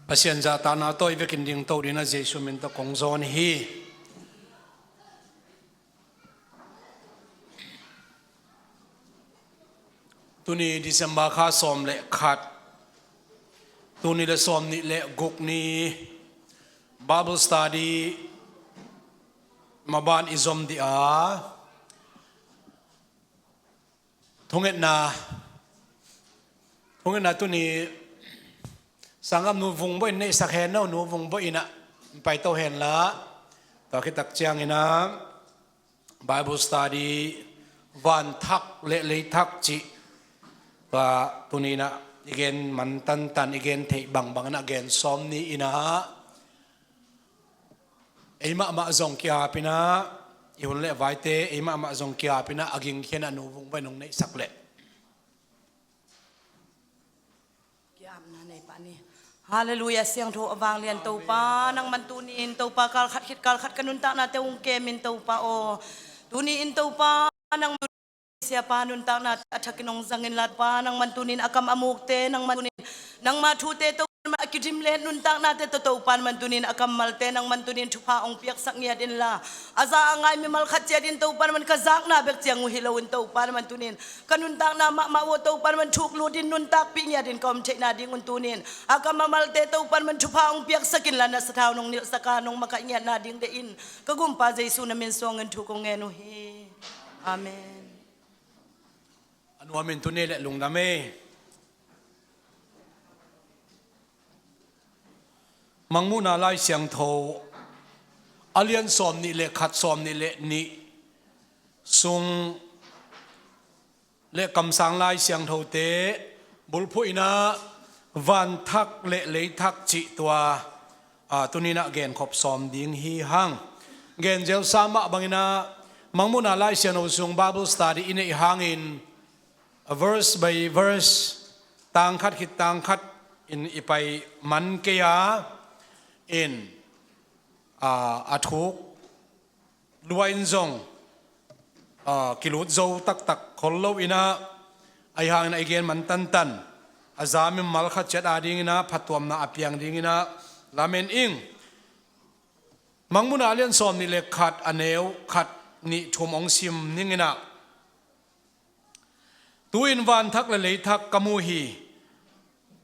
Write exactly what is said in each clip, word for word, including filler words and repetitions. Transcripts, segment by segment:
Pasian zahtakna tawh i vekin dingto dingin Jesu min tawh kong zawn hi. Tuni December kha sawm le khat, tuni le sawm nih le guk ni, Bible study maban i zom dih a, thungetna, thungetna tuni sanggam Nu Vung Bawi in neihsak hen, Nu Vung Bawi in ah paito hen la. Tua khit tak ciangin ah Bible study, van thak le lei thak cih, tua tuni in ah i gen man tantan, i gen theih bangbang in ah gen sawm ni in ah, ei mahmah zong ki-ap in ah, i hun le vaite ei mahmah zong ki-ap in ah, a gingkhian ah Nu Vung Bawi in hong neihsak leh. Ki-apna nei pah ni. Halleluiah, siangtho a vanglian Topa, nangman tuni in Topa, kal khat khit kal khat ka nuntaknate hong kem in Topa aw. Tuni in Topa, nangman siapa nuntakna a thakin hong zang inla Topa, nangman tuni in a kam a mukte, nangman tuni in nangma thute Topa a kidim le nuntaknate tawh Topa, nangman tuni in a kammalte, nangman tuni in thupha hong piaksak ngiat inla, a za a ngai mimal khat ciat in Topa, nangman ka zakna bek ciang uh hi lo in Topa, nangman tuni in ka nuntakna mahmah uh aw Topa, nangman thuk lut in nuntakpih ngiat in ka om theihna ding un tuni in a kam a malte Topa, nangman thupha hong piaksak inla, na sathau nong nilhsak a, nong makaih ngiatna ding deih in, ka Gumpa Jesu na min suangin thu kong ngen uh hi. Amen. A nuam in tuni le lungdam ei. Mangmuhna Lai Siangtho a lian sawm nih le khat, sawm nih le nih sung le kamsang Lai Siangthote bulphuh in ah van thak le lei thak cih tua, a, tuni in ah genkhop sawm ding hi hang. Gen zelsa mah bangin ah Mangmuhna Lai Siangtho sung Bible study i neih hangin, a, verse by verse, tang khat khit tang khat in i pai man kei a, in, a, a thuk lua in zong, a, kilut zo taktak khol lo in ah, ahi hangin ah i gen man tantan, a za mimal khat ciat a dingin ah phattuamna a piang dingin ah lamen ing. Mangmuhna a lian sawm nih le khat, a neu khat, nih, thum hong sim ning in ah, tu-in van thak le lei thak ka mu hi.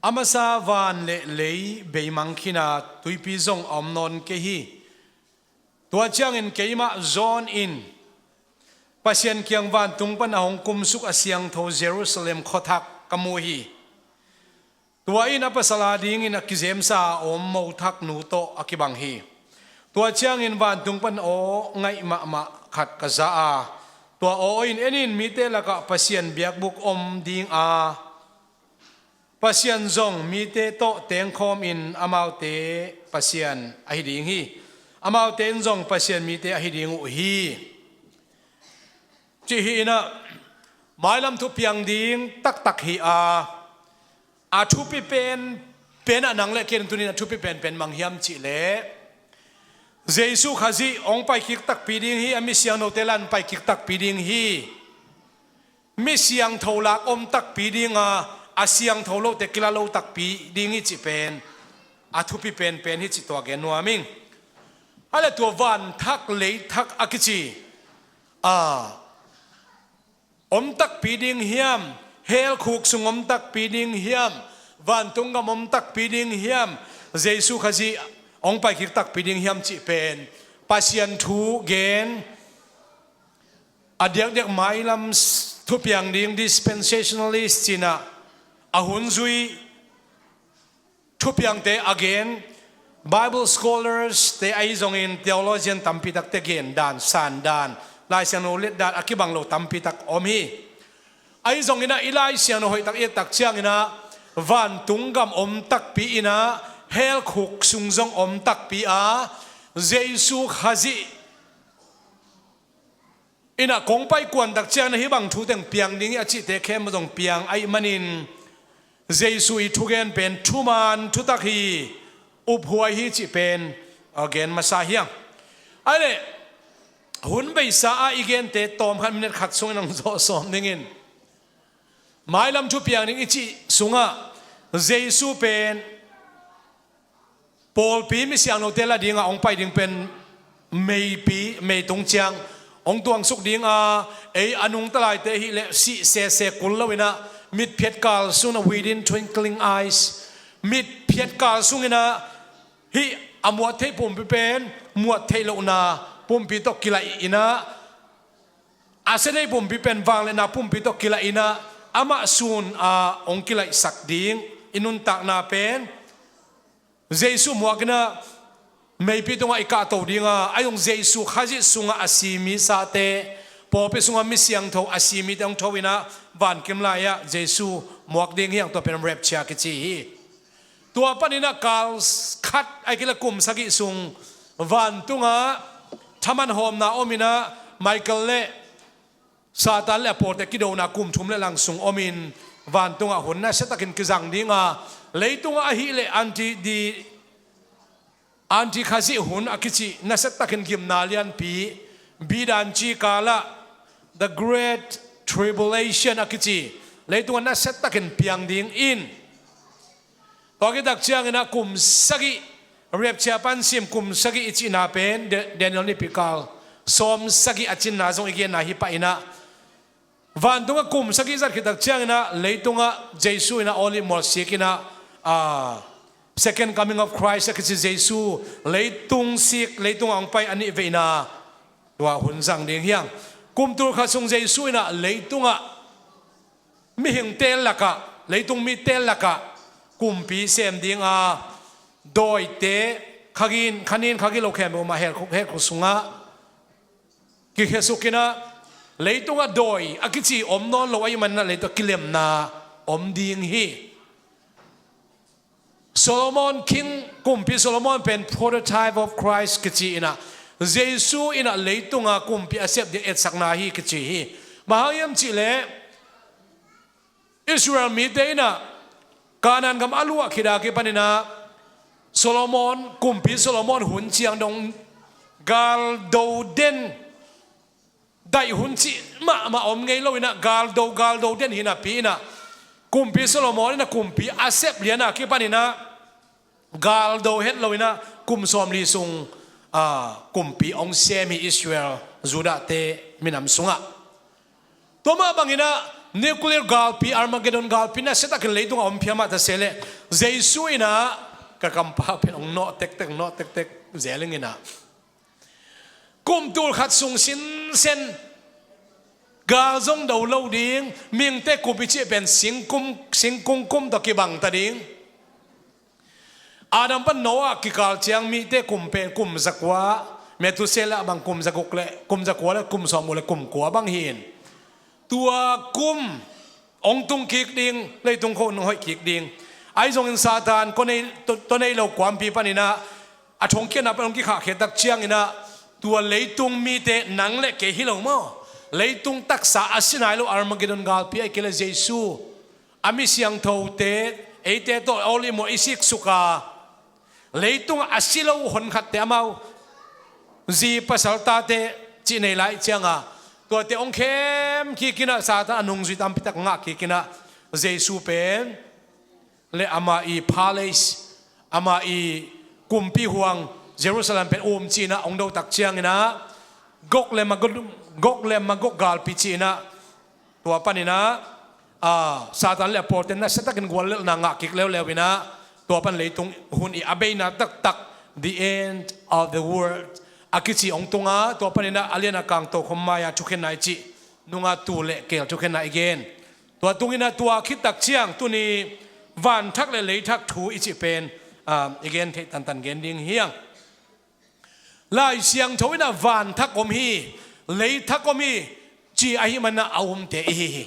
A masa van le lei beimang khin a, tuipi zong a om nawn kei hi. Tua ciangin keimah John in Pasian kiang vantung pan a hong kumsuk a siangtho Jerusalem khuathak ka mu hi. Tua in a pasal a dingin a kizemsa a om mothak nu tawh a kibang hi. Tua ciangin vantung pan aw ngaih mahmah khat ka za a, tua aw in en in, mite lakah Pasian biakbuk om ding a, Pasian zong mite tawh tengkhawm in amaute Pasian ahi ding hi. Amaute in zong Pasian mite ahi ding uh hi, cih hi in ah, mailam thupiang ding taktak hi a, a thupi pen, pen ah nang le kei in tuni in a thupi pen pen mang hiam cih leh, Jesu Khazih hong paikik takpi ding hi, a mi siangthote la in paikik takpi ding hi. Mi siangtho lak om takpi ding a, a siangtho lote kila lo takpi ding hi cih pen a thupi pen pen hi cih tua gen nuam ing. A le tua van thak lei thak a kici, a, om takpi ding hiam, hell khuk sung om takpi ding hiam, vantung gam om takpi ding hiam, Jesu Khazih hong paikik takpi ding hiam cih pen Pasian thu gen, a diakdiak mailam s-, thupiang ding dispensationalist ci-in ah, a hun zui thupiangte a gen, Bible scholars te ahi zongin theologian tampi takte gen dan, san dan, Lai Siangtho let dan a kibang lo tampi tak om hi. Ahi zongin ah i Lai Siangtho hoih tak i et tak ciangin ah, vantung gam om takpi in ah, hell khuk sung zong om takpi a, Jesu Khazih in ah kong pai kuan tak ciangin ah hih bang thu teng piang ding hi a cihte khempeuh zong piang ahih manin, Jesu i thugen pen thuman thutak hi, uphuai hi cih pen, a, gen masa hi hang. Ahih leh, hun beisa a i gente tawm khat, minute khat sungin hong zawh sawm dingin, mailam thupiang ding i cih sungah Jesu pen pawlpi misiangthote la dinga hong pai ding pen meipi, meitung ciang hong tuangsuk dinga, ei a nungta laite hileh sih sese kul loinah, mitphiat kal sungah, within twinkling eyes, mitphiat kal sunginah hih a muat theih pumpi pen muat theih lohna pumpi tawh kilaih inah, a sia theih pumpi pen vangliatna pumpi tawh kilaih inah, amah sun a hong kilaihsak ding i nuntakna pen Jesu muak inah meipi tungah i kahto dinga, a zong Jesu Khazih sungah a si misate, pawlpi sungah misiangtho a si mite hong tho inah, vankim lai-ah Jesu muak ding hi hang. Tua pen rapture kici hi. Tua paninah kal khat ahih kei leh kum sagih sung vantungah thaman hawmna om inah, Michael le Satan le a pawlte kidona kum thum le lang sung omin, vantungah hun nasiatakin kizang dinga, leitungah ahih leh anti di, anti Khazih hun a kici nasiatakin gimna lianpi, bidan ci kalah, the great tribulation a kici, leitungah nasiatakin piang dingin, tua kitak cianginah kum sagih, rapture pan sim kum sagih i cihna pen Da-, Daniel nihpikal sawm sagih a cinna zong i genna hi pah inah, vantungah kum sagih zat khit tak cianginah leitungah Jesu inah Olive mual sik inah, a, second coming of Christ a kici, Jesu leitung sik, leitungah hong pai a nih veina, tua hun zang ding hi hang. Kum tul khat sung Jesu inah leitungah mihingte lakah, leitung mite lakah kumpi sem dinga, dawite, khagin, khanin khagin lo khempeuh mah hell khuk, hell khuk sungah kikhesuk inah, leitungah dawi a kici om nawn lo ahih maninah leitungah kilemna om ding hi. Solomon King, kumpi Solomon pen prototype of Christ kici inah, Jesu inah leitunga kumpi a sep ding etsakna hi kici hi. Bang hang hiam cihleh Israel mite inah Kanaan gam a luah khit a kipaninah Solomon, kumpi Solomon hun ciang dong galdo den, daih hun cih mahmah om ngei lo inah, galdo, galdo den hi napi inah, kumpi Solomon inah kumpi a sep liana kipaninah galdo het lo inah kum sawmli sung, a, kumpi hong sem hi Israel, Judahte minam sungah. Tua mah banginah nuclear galpi, Armageddon galpi nasiatakin leitungah om phiamah ta se leh, Jesu inah ka kampau pen hong nawh tektek, nawh tektek zel inginah, kum tul khat sung sinsen gal zong do lo ding, mihingte kum i cih pen singkum, singkung kum tawh kibangta ding. Adam pan Noah kikal ciang mite kum pen kum zakua, Methuselah bang kum zaguk le kum zakua le kum sawmguk le kum kua bang hi in, tua kum hong tung kik ding, leitung khua hong hoih kik ding. Ahi zongin Satan, tua nei, tua, tua nei lo kuampi paninah a thongkiatna pan hong kikhahkhia tak cianginah, tua leitung mite nang le kei hi lo maw, leitung taksa a si nai lo Armageddon galpi ahih kei leh Jesu, a mi siangthote, eite tawh Olive mual i siksuk a, leitungah a si lo honkhatte, amau zi pasal tate cih nei lai cianga, tuate hong khem kik inah, Satan a nungzui tampitak ngah kik inah, Jesu pen le ama i palace, ama i kumpi huang Jerusalem pen um ci inah hong do tak cianginah, Gog le Magog, Gog le Magog galpi ci inah, tua paninah, a, Satan le a pawlte nasiatakin guallelhna ngah kik leuleu inah, tua pan leitung hun i a beina taktak, the end of the world a kici hong tunga, tua paninah a lian a kang tokhom mai-a thukhenna i cih nunga tuu le keel thukhenna i gen. Tua tunginah tua khit tak ciang tuni vanthak le leithak thu i cih pen, a, i gen theih tantan gen ding hi hang. Lai Siangtho inah vanthak om hi, leithak om hi, ci ahih maninah a umte i hi hi.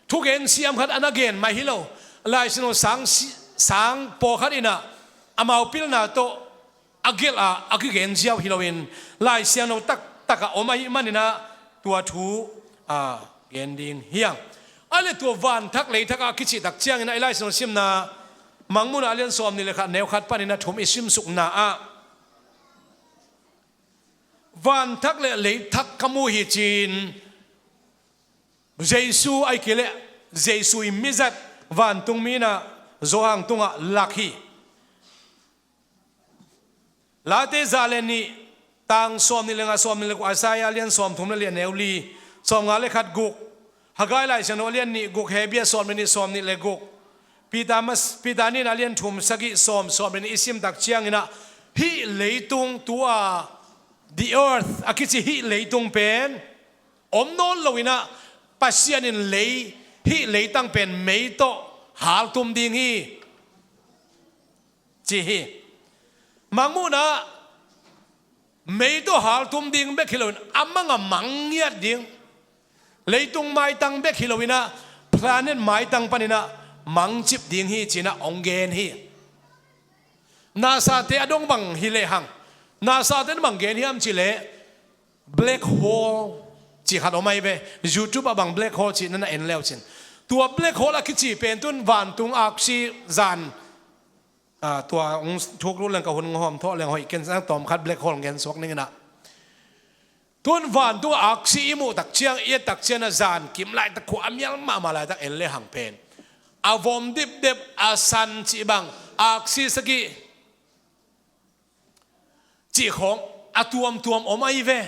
Thugen siam khat a na gen mah hi lo. Lai Siangtho sang si-, sang pawlkhat inah amau pilna tawh a gelh a, a kigen ziau hi loin, Lai Siangtho taktak ah om ahih maninah tua thu, a, gen ding hi hang. Ahih leh tua vanthak leithak a kicih tak cianginah i Lai Siangtho simna Mangmuhna a lian sawmnih le khat, neu khat paninah thum i simsukna ah, vanthak le leithak ka mu hi ci-in Jesu ahih kei leh Jesu i mizat vantungmi inah Johan tungah lak hi. Late za le nih, tang sawm nih le nga, sawm nih le guk, Isaiah a lian sawm thum le li, a neu li, sawm nga le khat, guk, Haggai Lai Siangtho a lian nih, guk, Hebru sawm le nih, sawm nih le guk, Peter mas-, Peter nihna a lian thum, sagih, sawm, sawm le nih i sim tak ciangin ah, hih leitung tua, the earth a kici hih leitung pen om nawn lo in ah, Pasian in lei, hih leitang pen mei tawh haltum ding hi, ci hi. Mangmuhna, mei tawh haltum ding bek hi lo in, a mang a mang ngiat ding, leitung maitang bek hi lo in ah, planet maitang panin ah mangcip ding hi, ci-in ah hong gen hi. NASA te a dong bang hi lehang, NASA te in bang gen hiam cih leh, black hole cih khat om ahi ve. YouTube ah bang black hole cih na na en le uh cin. Tua black hole a kici pen tun vantung aksi zan, ah, tua hong thuk lut leng ka hun ngawhawm thawh leng hoih ken, sang tawm khat black hole ngen suak ning in ah. Tun vantung aksi i muh tak ciang, i et tak ciang a, zan kim laitak, khua a mial mahmah laitak en lehang pen, a vom dipdep, a san cih bang, aksi sagih cih khawng a tuamtuam om ahi ve.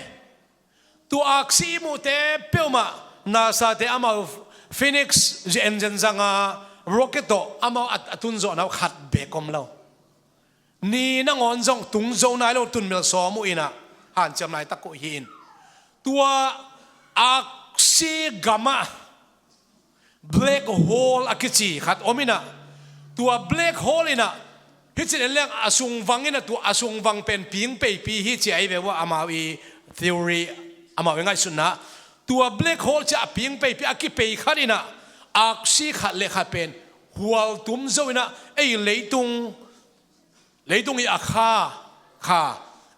Tua aksi i muhte peuhmah NASA te amau Phoenix engine zanga rocket tawh amau a, a tunzawhna uh khat beek om lo. Ni nangawn zong tung zo nai lo, tunmil sawm uh in ah, hanciam laitak uh hi in. Tua aksi gamah black hole a kici khat om in ah, tua black hole in ah, hih cin en leng a sung vang in ah, tua a sung vang pen ping peipi hi ci ahi ve uh a, amau i theory, amau i ngaihsutna. Tua black hole ci a ping peipi a kipei khat in ah, aksi khat le khat pen hual tum zo in ah, ei leitung, leitung i a kha, kha,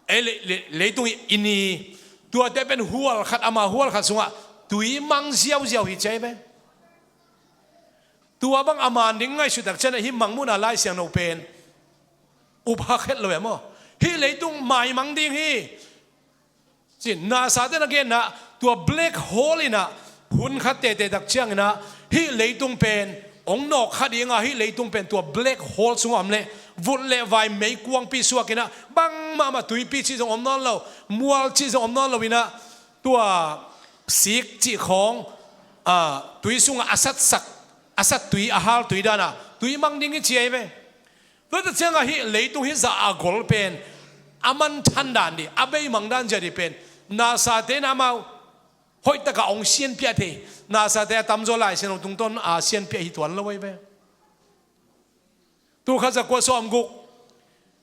ei le, le, leitung i, i ni, tuate pen hual khat, ama hual khat sungah tui mang ziauziau hi ci ahi ve. Tua bang a man ding ngaihsut tak ciang ah, hih Mangmuhna Lai Siangtho pen up hak het lo e maw. Hih leitung maimang ding hi, ci-in NASA te na genna, tua black hole in ah hun khat tete tak ciangin ah, hih leitung pen hong nawk kha ding a, hih leitung pen tua black hole sungah om leh, vut le vai meikuangpi suak in ah, bangmahmah tuipi cih zong om nawn lo, mual cih zong om nawn lo in ah, tua sik cih khawng, ah, tui sungah a satsak, a sat tui, a hal tui dan a tui mang ding hi ci ahi ve. Tua tak ciang ah, hih leitung hih zah a gol pen a manthan dan ding, a beimang dan zia ding pen NASA te in amau hoihtak a hong sianpiak thei. NASA te a tamzaw Lai Siangtho tungtawn a sianpiak hi tuan lo ahi ve. Tul khat za kua sawm guk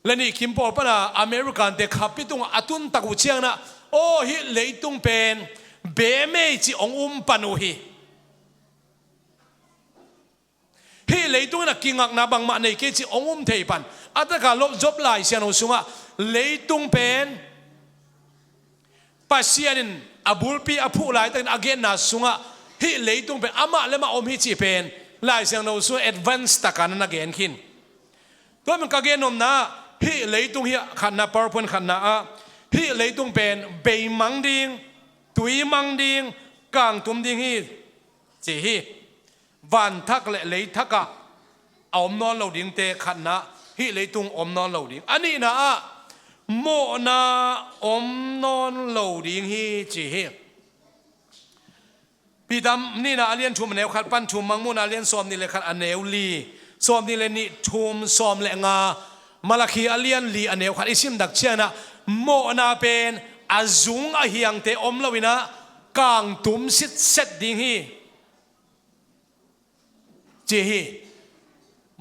le nih kim pawl pan a American te khappi tungah a tun tak uh ciangin ah, aw, hih leitung pen bemei cih hong um pan uh hi. Hih leitung in ah kingakna bangmah nei kei cih hong um thei pan. A tak a Job Lai Siangtho sungah leitung pen Pasian in a bulpi a phuh laitakin a genna sungah, hih leitung pen amah le amah om hi cih pen Lai Siangtho sungah advance tak a na na gen khin. Tua pen ka gen nopna, hih leitung hih khatna, PowerPoint khatna ah, hih leitung pen bei mang ding, tui mang ding, kangtum ding hi, ci hi. Van thak le lei thak ah a om nawn lo dingte, khatna, hih leitung om nawn lo ding. A nihna ah, mawhna om nawn lo ding hi, ci hi. Peter nihna a lian thum a neu khat pan thum, Mangmuhna a lian sawm nih le khat a neu li, sawm nih le nih, thum, sawm le nga, Malakhi a lian li a neu khat i sim tak ciangin ah, mawhna pen a zung a hiangte om lo in ah, kangtum sitset ding hi, ci hi.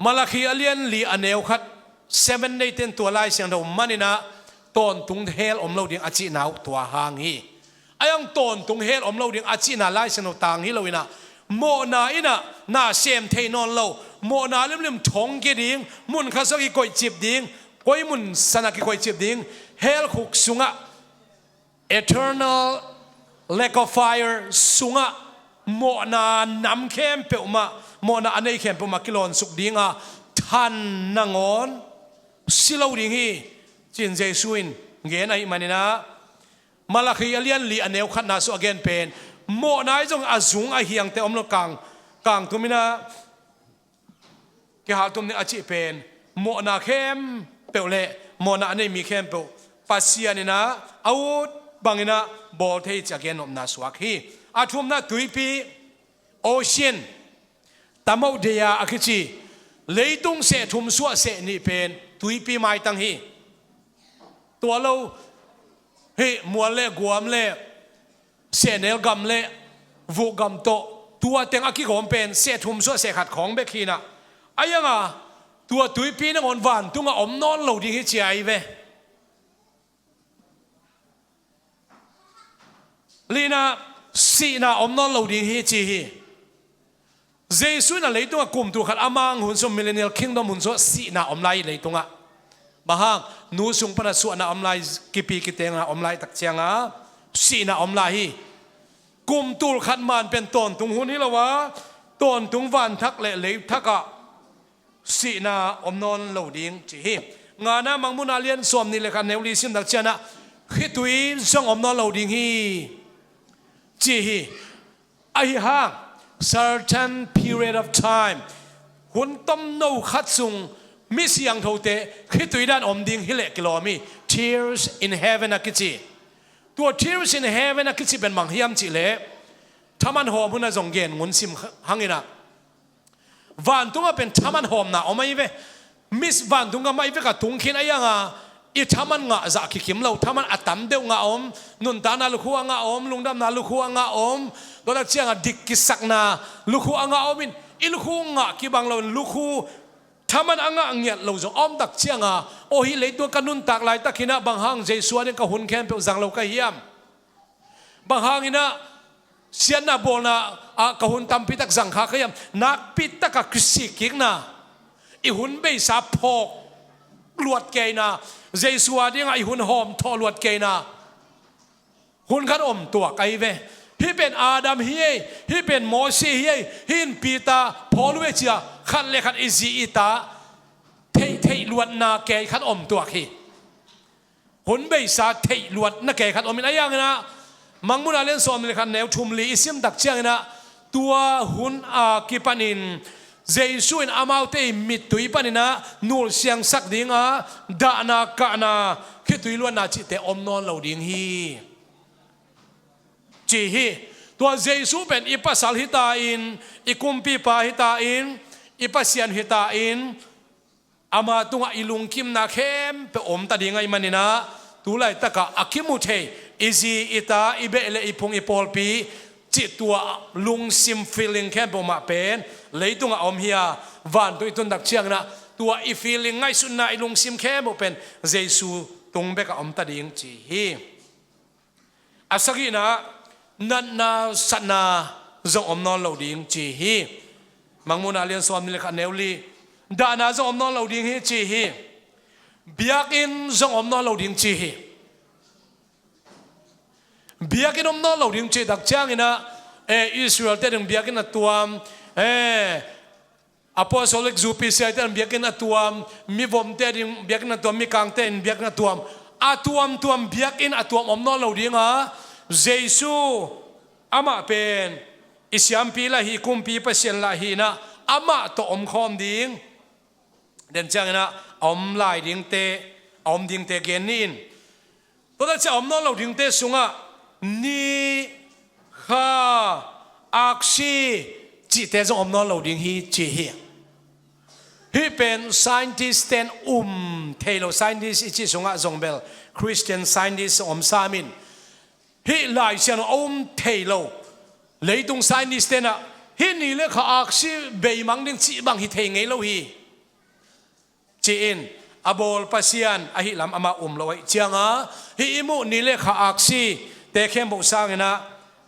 Malakhi a lian li a neu khat, Seven Day ten tua Lai Siangtho man in ah, tawntung hell om lo ding a cihna uh tua hang hi. A hang tawntung hell om lo ding a cihna Lai Siangtho tang hi lo in ah, mawhna in ah na sem thei nawn lo, mawhna limlim thong kia ding, mun khat sungah kikoihcip ding, koi mun san ah kikoihcip ding, hell khuk sungah, eternal lake of fire sungah mawhna nam khempeuh mah, mawhna a nei khempeuh mah kilawn suk ding a, than nangawn si lo ding hi, ci-in Jesu in gen ahih manin ah, Malakhi a lian li a neu khatna sungah a gen pen, mawhna i zong a zung a hiangte om lo, kang, kangtum in ah kihaltum ni a cih pen, mawhna khempeuh le mawhna a nei mi khempeuh Pasian in ah a ut bangin ah bawl thei hi ci a gennopna suak hi. A thumna tuipi, ocean, tamoh deya a kici, leitung seh thum suah seh nih pen tuipi maitang hi. Tua lo hi, mual le guam le sehnel gam le vuh gam tawh tua teng a kigawm pen seh thum suah seh khat khawng bek hi in ah, a iang a tua tuipi nangawn vantungah om nawn lo ding hi ci a hi ve. Lina, sihna om nawn lo ding hi ci hi. Jesu in ah leitungah kum tul khat a mang hun sung, Millennial Kingdom hun sung ah sihna om lai hi leitungah. Bang hang? Nu sung pana suahna om lai, kipi kitengna om lai tak ciangah sihna om lai hi. Kum tul khat man pen tawntung hun hi lo a, tawntung vanthak le leithak ah sihna om nawn lo ding ci hi. Ngana, Mangmuhna lian sawm nih le khat neu li sim tak ciangah khitui zong om nawn lo ding hi ci hi. Ahi hang, certain period of time, hun tomno khat sung mi siangthote khitui dan om ding hi leh kilawm hi. Tears in heaven a kici. Tua tears in heaven a kici pen bang hiam cih leh, thaman hawm hun a zong gen ngun sim hang in ah, vantungah pen thaman hawmna om ahi ve. Miss vantung gam ahi vek a tung khin a iang a, i thaman ngah zah kikim lo, thaman a tam deuh ngah om, nuntakna lukhu a ngah om, lungdamna lukhu a ngah om, tua tak ciangah dik kisakna lukhu a ngah om in, i lukhu ngah kibang lo in lukhu thaman a ngah ngiat lo zong a om tak ciangah, aw, hih leitung ka nuntak laitak hi in ah bang hang Jesu ading ka hun khempeuh zang lo ka hiam? Bang hang in ah siatna bawlna ah ka hun tampi tak zang kha ka hiam? Nakpi tak a kisikkikna, i hun beisa phawk luat keina, Jesu ading ah i hun hawm thawh luat keina, hun khat om tuak ahi ve. Hih pen Adam hi ei, hih pen Mosi hi ei, hih in Peter, Paul uh ei ci a, khat le khat i zi i ta theih theih luatna kei khat om tuak hi. Hun beisa theih luatna kei khat om in a iang in ah, Mangmuhna lian sawm le khat neu thum li i sim tak ciangin ah, tua hun a kipanin Jesu in amaute i mittui panin ah nulsiangsak ding a, dahna kahna, khitui luatna cihte om nawn lo ding hi ci hi. Tua Jesu pen i pasal hi ta in, i kumpipa hi ta in, i Pasian hi ta in, ama tungah i lungkimna khempeuh om ta ding ahih manin ah, tu laitak ah a kimu thei i zi i ta, i beh le i phung, i pawlpi cih tua lungsim, feeling khempeuh mah pen leitungah om hi a, vantung i tun tak ciangin ah tua i feeling, ngaihsutna, i lungsim khempeuh pen Jesu tung bekah om ta ding ci hi. A sagihna, natna satna zong om nawn lo ding ci hi. Mangmuhna lian sawm nih le khat neu li, dahna zong om nawn lo ding hi ci hi. Biakinn zong om nawn lo ding ci hi. Biakinn om nawn lo ding cih tak ciangin ah, eh, Israel-te ding biakinn a tuam, eh, Apostolic zu P C I te in biakinn a tuam, mivomte ding biakinn a tuam, mikangte in biakinn a tuam, a tuamtuam biakinn a tuam om nawn lo ding a, Jesu amah pen i siampi lah hi, kumpi Pasian lah hi in ah, amah tawh omkhawm ding. Den ciangin ah a om lai dingte, a om dingte gen ni in. Tua tak ciang a om nawn lo dingte sungah ni, kha, aksi cihte zong om nawn lo ding hi ci hi. Hih pen scientist ten um thei lo, scientist i cih sungah zong bel Christian scientist om sam in, hih Lai Siangtho a um thei lo leitung scientist tenah hih ni le kha aksi beimang ding cih bang hi thei ngei lo hi. Ci-in a bawl Pasian ahi lam amah um lo ahih cianga, hih i muh ni le kha aksi te khempeuh sanginah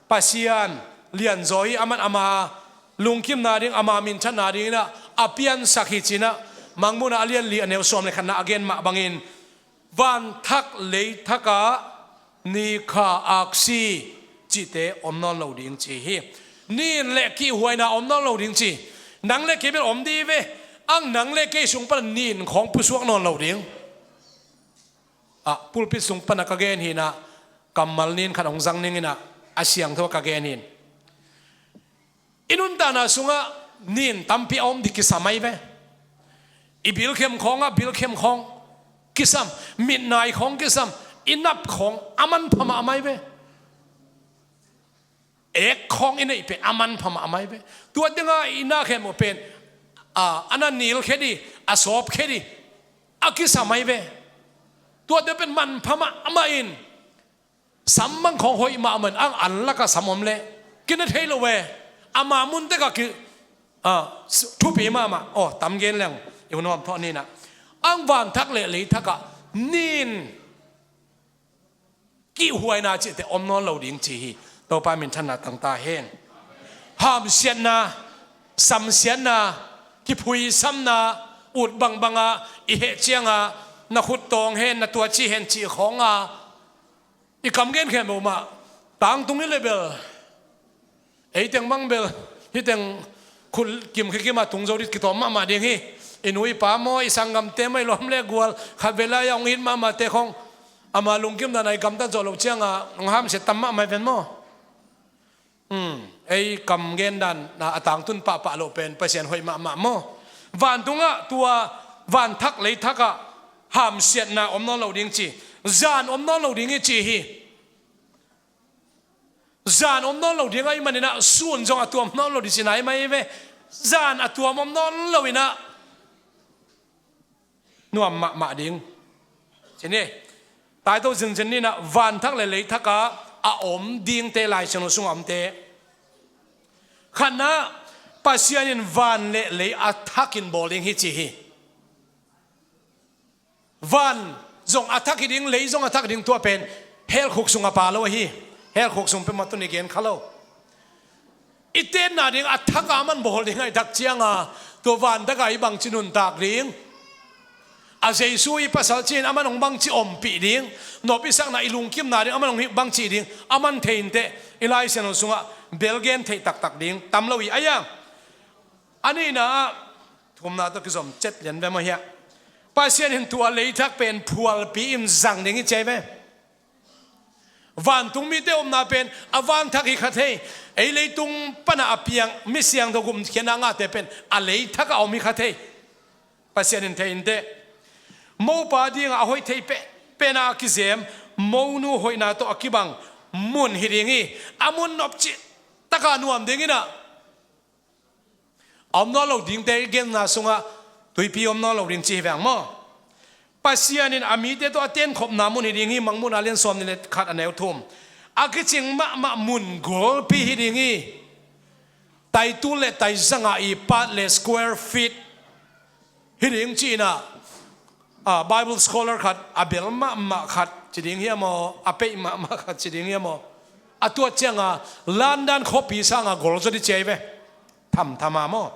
Pasian lianzaw hi, aman ama lungkimna ding, ama minthanna dinginah a piansak hi cinah, Mangmuhna a lian li a neu sawm le khatna a gen mah bangin, vanthak leithakah ni, kha, aksi cihte om nawn lo ding ci hi. Ni in le kihhuaina om nawn lo ding ci. Nang le kei bel om dih ve. Ang nang le kei sung pana ni in khawng pusuak nawn lo ding. Ah, pulpit sung pana ka gen hinah, kammal ni in khat hong zang ninginah, a siangtho ka gen hin. I nuntakna sungah ni in tampi a om dih kisam ahi ve. I bilkhem khawngah bilkhem khawng, kisam, mitnai khawng kisam, i nap khawng a manpha mahmah hi ve. Ek khawng i neih pen a manpha mahmah hi ve. Tua tenga i na khempeuh pen a, a na nilkhia ding, a sawpkhia ding a kisam hi ve. Tuate pen manpha mahmah in, sam bang khawng hoih mahmah in, ang an lakah sam om leh kina thei lo ve. Ama mun tekah ki, a, thupi mahmah. Aw, tam gen leng i hun nuam thawh ni na. Ang vanthak le leithakah nin kihhuaina cihte om nawn lo ding ci hi. Topa minthanna tang ta hen. Hamsiatna, samsiatna, kiphuisamna, ut bangbanga i heh cianga na khut tawng hen, na tua ci hen cih khawnga i kam gen khempeuh mah tangtung i le bel, ei teng bang bel, hih teng khut kim khia kim a tung zo ding kitawm mahmah ding hi. I nu i pa maw, i sanggamte maw, i lawm le gual, khatvei lai-a hong it mahmahte khawng, ama lungkim dan a i gamtat zawh loh cianga hong hamsia tam mahmah hi ven maw. Hmm, ei kam gen dan a, a tangtun pahpah loh pen Pasian hoih mahmah maw. Vantungah tua vanthak leithakah hamsiatna om nawn lo ding ci, zan om nawn lo ding hi ci hi. Zan om nawn lo ding ahih maninah sun zong a tuam nawn lo ding ci nai mai ve. Zan a tuam om nawn lo inah nuam mahmah ding. Ci ni. Taito zinzin ninah vanthak le leithakah a om dingte, Lai Siangtho sungah omte. Khatna, Pasian in van le lei a thakin bawl ding hi ci hi. Van zong a thak hi ding, lei zong a thak hi ding, tua pen hell khuk sung a pha lo ahi. Hell khuk sung peuhmah tuni gen kha lo. I tenna ding a thak a man bawl ding a i thak cianga tua van thak a i bangci nuntak ding, a Jesu i pasal ci-in a man hong bangci ompih ding, nop i sakna i lungkimna ding a man hong bangci ding a man thei inteh, i Lai Siangtho sungah bel gen theih taktak ding tam lo hi. Aia, a nihna ah, thumna tawh kizom cet lian ve maw hiah. Pasian in tua leithak pen phualpi in zang ding hi ci hi ve. Vantung mite omna pen a vanthak hi kha thei. Ei leitung pana a piang mi siangtho gumkhiatna ngahte pen a leithak a om hi kha thei. Pasian in thei inteh. Mopa dinga a hoih thei pehpehna a kizem, monu hoihna tawh a kibang mun hi ding hi. A mun nopcih taka nuam dinginah a om nawn lo dingte i genna sungah tuipi om nawn lo ding ci hi veng maw? Pasian in a mite tawh a tenkhopna mun hi ding hi. Mangmuhna lian sawm nih le khat a neu thum. A kicing mahmah mun golpi hi ding hi. Taitul le taizanga i pat le square feet hi ding ci-inah, a, Bible scholar khat, a bel mahmah khat ci ding hiam aw, a peih mahmah khat ci ding hiam aw, a tuat cianga London khuapi sanga gol zaw ding ci hi ve. Thamthama maw?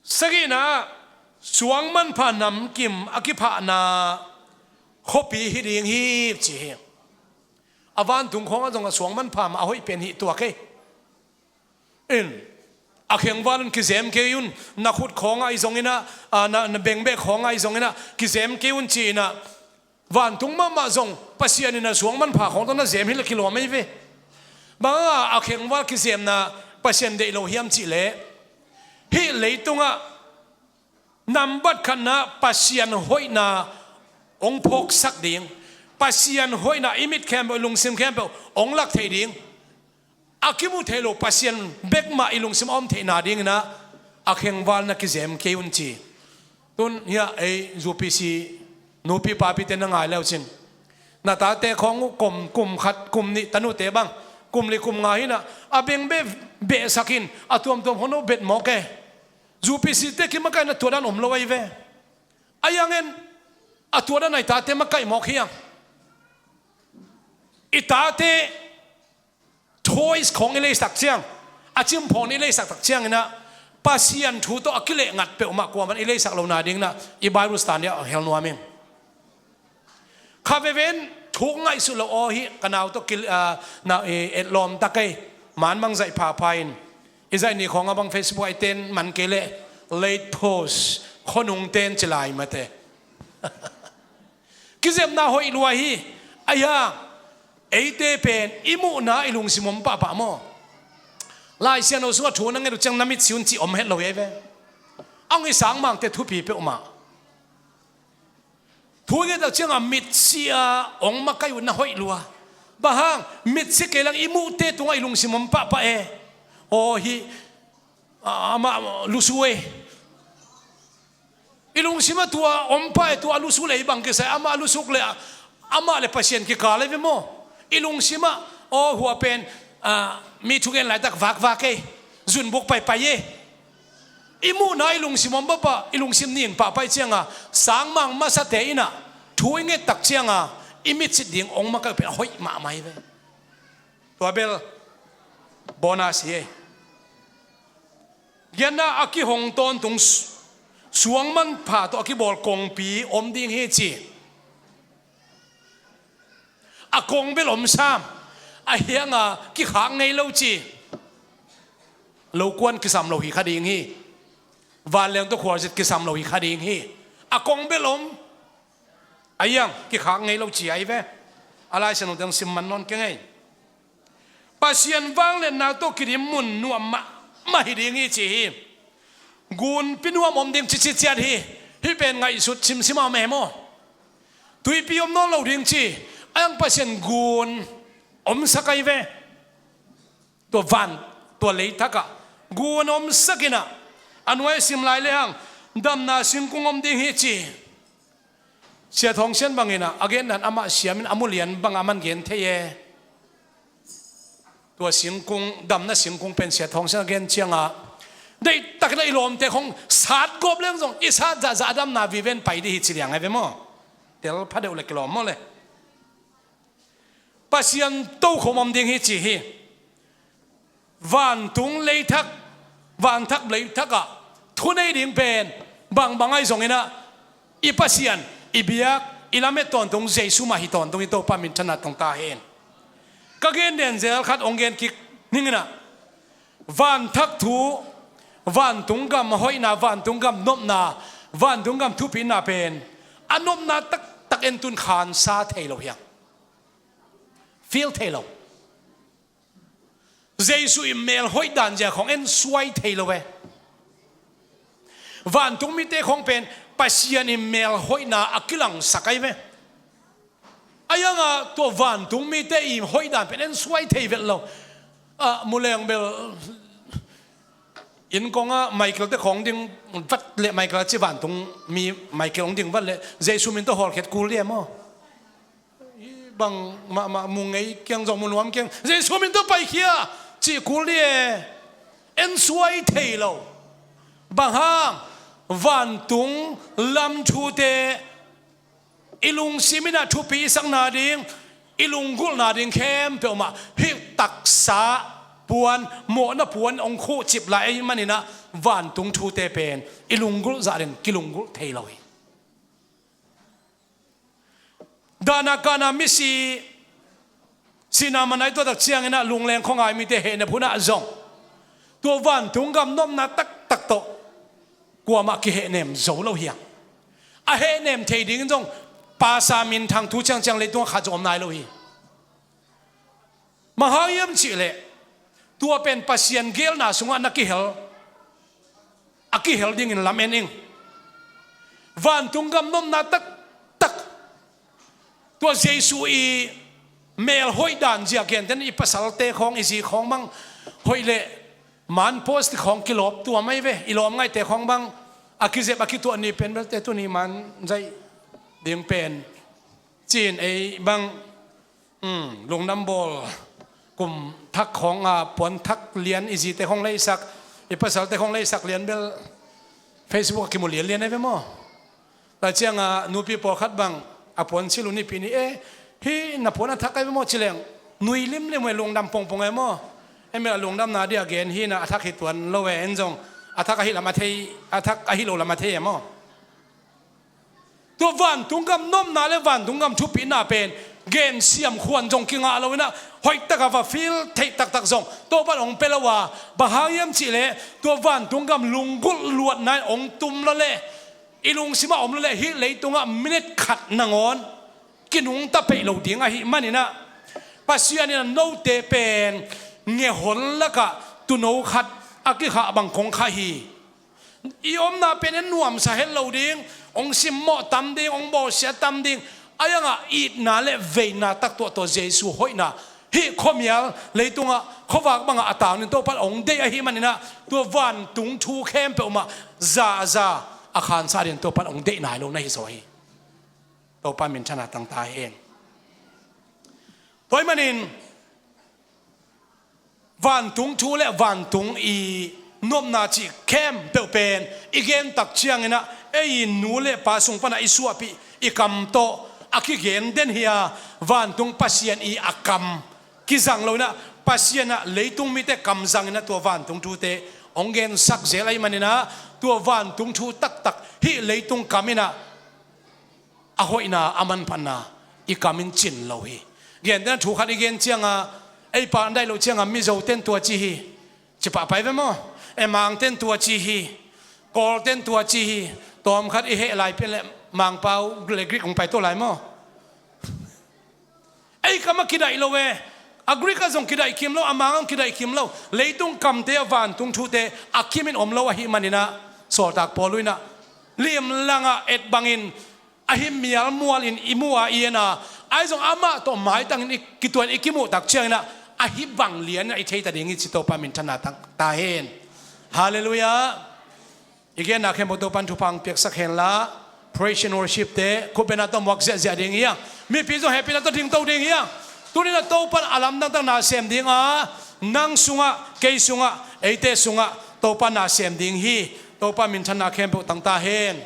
Sagihna, suang manpha namkim a kiphahna khuapi hi ding hi ci hi. A vantung khawngah zongah suang manpha mah a hoih pen hi tuak hi. In, a khengval un kizem kei un, na khut khawngah i zonginah, a, na, na bengbeh khawngah i zonginah kizem kei un ci-inah, vantung mahmah zong Pasian in a suang manpha khawng tawh na zem hi le kilawm ei ve. Bangah a khengval kizemna Pasian deih lo hiam cihleh, hih leitungah nambat khatna Pasian hoihna hong phawksak ding, Pasian hoihna i mit khempeuh, i lungsim khempeuh hong lak theih ding, a kimu thei lo Pasian bek mah i lungsim a om theihna dinginah a khengval na kizem kei un ci. Tun hiah ei U P C nupi papite na ngai leucin, na tate khawng uh kum, kum khat, kum nih, tanute bang kum li kum nga hinah a bengbeh behsakin a tuamtuam hono bet mawk e. U P C te kimakaihna tua dan om lo ahi ve. A hiangin a tua dan a i tate makaih mawk hiang. I tate toys khawng i leisak ciang, a cimphawng i leisak tak cianginah Pasian thu tawh a kileh ngat peuhmah kuaman i leisak lo nadinginah i Bible study ah hel nuam in. Kha veven thuk ngaihsut lo aw hi, ka nau tawh kil-, a, na, i, etlawm tak ei. Man bang zaih phapha in, i zaih ni khawngah bang Facebook ah i ten man kei leh late post, khuanung ten ci lai mate. Kizepna hoih lua hi. Aia, eite pen i muhna i lungsim om pahpah maw? Lai Siangtho sungah thu na nget uh ciang na mitsi un cih om het lo hi ei ve. Ang i sangmangte thupi peuhmah. Thu i ngettak ciangah mitsia hong makaih uh na hoih lua. Bang hang, mitsia kei lang i muhte tungah i lungsim om pahpah e. Aw hi, a, amah lusu e. I lungsim ah tua om pah e, tua a lusu le i bang kisai, amah a lusuk le, amah le Pasian kikal e ve maw. I lungsim ah, aw hua pen, a, mi thugen laitak vakvak e, zunbuk paipai e. I muhna i lungsim om pahpah, i lungsim ning pahpah i cianga, sangmang masate inah thu i ngettak cianga i mitsit ding hong makaih uh pen a hoih mahmah hi ve. Tua bel bonus hi e. Giatna a kihong tawntung su-, suang manpha tawh a kibawl kongpi om ding hi ci. A kong bel om sam, a hianga kikhak ngei lo ci. Lokuan kisam lo hi kha ding hi. Vanleng tawh khualzin kisam lo hi kha ding hi. A kong bel om. A hiang kikhak ngei lo ci ahi ve. A Lai Siangtho teng sim man nawn keng ei. Pasian vangliatna tawh kidim mun nuam mahmah hi ding hi ci hi. Gunpi nuam om ding cici ciat hi. Hih pen ngaihsut simsim a om e maw. Tuipi om nawn lo ding ci. A hiang Pasian gun omsak ahi ve. Tua van, tua leithakah gun omsak inah, a nuai a sim lai lehang damna singkung om ding hi ci. Sia Thawng Sian banginah a gendan amah siamin a mulian bangah a man gen thei e. Tua singkung, damna singkung pen Sia Thawng Sian a gen ciangah, deihtakinah i lawmte khong satgawp leng zong i sat zahzah a damna viven pai dih hi ci liang ahi ve maw. Tel phadeuh le kilawm maw le. Pasian tokhom om ding hi ci hi. Vantung leithak, vanthak leithakah thunei ding pen bangbang ahi zonginah i Pasian, i biak, i lamet tawntung Jesu mah hi tawntung hi. Topa minthanna tong ta hen. Ka gen den zel khat hong gen kik ninginah, vanthak thu, vantung gam hoihna, vantung gam nopna, vantung gam thupina pen a nopna taktak entun khansa thei lo hiang. Feel thei lo. Jesu i mel hoih dan zia khong en suai thei lo e. Vantung mite khong pen Pasian i mel hoihna a kilangsak ahi ve. A hiangah tua vantung mite i hoih dan pen en suai thei vet lo. A, muleng bel inn kongah Michael te khong ding vat le Michael a ci vantung mi Michael hong ding vat le Jesu min tawh hawlkhiat kul dih e maw. Bang mahmah mu ngei kiang zong mu nuam kiang Jesu min tawh paikhia cih kul dih e. En suai thei lo. Bang hang, vantung lam thute i lungsim inah thupi i sakna ding, i lunggulhna ding khempeuh mah hih taksa puan, mawhna puan hong khuhcip lai ahih maninah vantung thute pen i lunggulh zah ding kilunggulh thei lo hi. Dahna kahna misi sihna manai tuatak cianginah lungleng khuangai mite hehnep hunah zong tua vantung gam nopna taktak tawh kuamah kihehnem zo lo hiang. A hehnem thei dingin zong pasa minthang thu ciangciang leitungah khat zong om nai lo hi. Bang hang hiam cihleh tua pen Pasian geelna sungah na kihel, a kihel dingin lam en ing. Vantung gam nopna taktak tua Jesu i mel hoih dan zia genten i pasalte khawng i zi khawng bang hoih leh man post khawng kilawp tuam ahi ve. I lawm ngaihte khawng bang a kizep a kituah ni pen belte tuni man zaih ding pen cin ei bang, um, lungdam bawl kum thak khawng a puan thak lian i zite khawng leisak, i pasalte khawng leisak lian bel Facebook a kimu lianlian ahi ve maw. Tua ciangah nupi pawlkhat bang a puan sil uh nipi ni e, hih na puan a thak ahi ve maw ci leng nui limlim uh e, lungdam pongpong e maw. Ei mel a lungdamna dih a gen hi na a thak hi tuan lo e, en zong a thak ahi lam a thei, a thak ahi lo lam a thei e maw. Tua vantung gam nopna le vantung gam thupina pen gensiam khuan zong kingah lo inah hoihtaka va feel theih taktak zong Topan hong pia lo a, bang hang hiam cihleh tua vantung gam lunggulh luatna in hong tum lo leh i lungsimah om lo leh hih leitungah minute khat nangawn kinungta peih lo ding ahih maninah Pasian in a note pen ngehol lakah tuuno khat a kikhah bang kong khah hi. I omna pen en nuamsa het lo ding, hong simmawh tam ding, hong bawlsia tam ding. A iangah itna le veina taktuah tawh Jesu hoihna hih khuamial leitungah khuavak bangah a tang ding Topan hong deih ahih maninah tua vantung thu khempeuh mah zaza a khansa ding Topan hong deih nai lo na hi zaw hi. Topa minthanna tangta hen. Tua ahih manin vantung thu le vantung i nopna cih khempeuh pen i gen tak cianginah ei i nu le pa sung panah i suahpih i kam tawh a kigen den hi a, vantung Pasian i a kam kizang loinah Pasian ah leitung mite kam zanginah tua vantung thute hong gensak zel ahih maninah tua vantung thu taktak hih leitung kaminah a hoihna a manphatna i kamin cin lo hi. Gentehna thu khat i gen cianga ei pa an daih loh cianga Mizo ten tua ci hi. Cipah pai ve maw? Emang ten tua ci hi. Kawl ten tua ci hi. Tawmkhat i heh lai pian le Mangpau le Greek hong pai to lai maw? Ei kam a kidaih lo e. A Greek a zong kidaih kim lo, a mang a zong kidaih kim lo. Leitung kamte a vantung thute a kimin om lo ahih maninah Sawltak Paul luinah limlangah et bangin ahi mialmualin i mu a i en a, ahi zong amah tawh maitangin i kituan i kimuh tak cianginah ahi bang lianinah i theita ding hi ci Topa minthanna tangta hen. Halleluiah. I genna khempeuh Topan thupha hong piaksak henla, praise and worship te khupbena tawh muak ziahziah ding hi a, mipi zong hehpihna tawh dingto ding hi a, tuninah Topan a lamdangtak na sem dinga, nang sungah, kei sungah, eite sungah Topan na sem ding hi. Topa minthanna khempeuh tangta hen.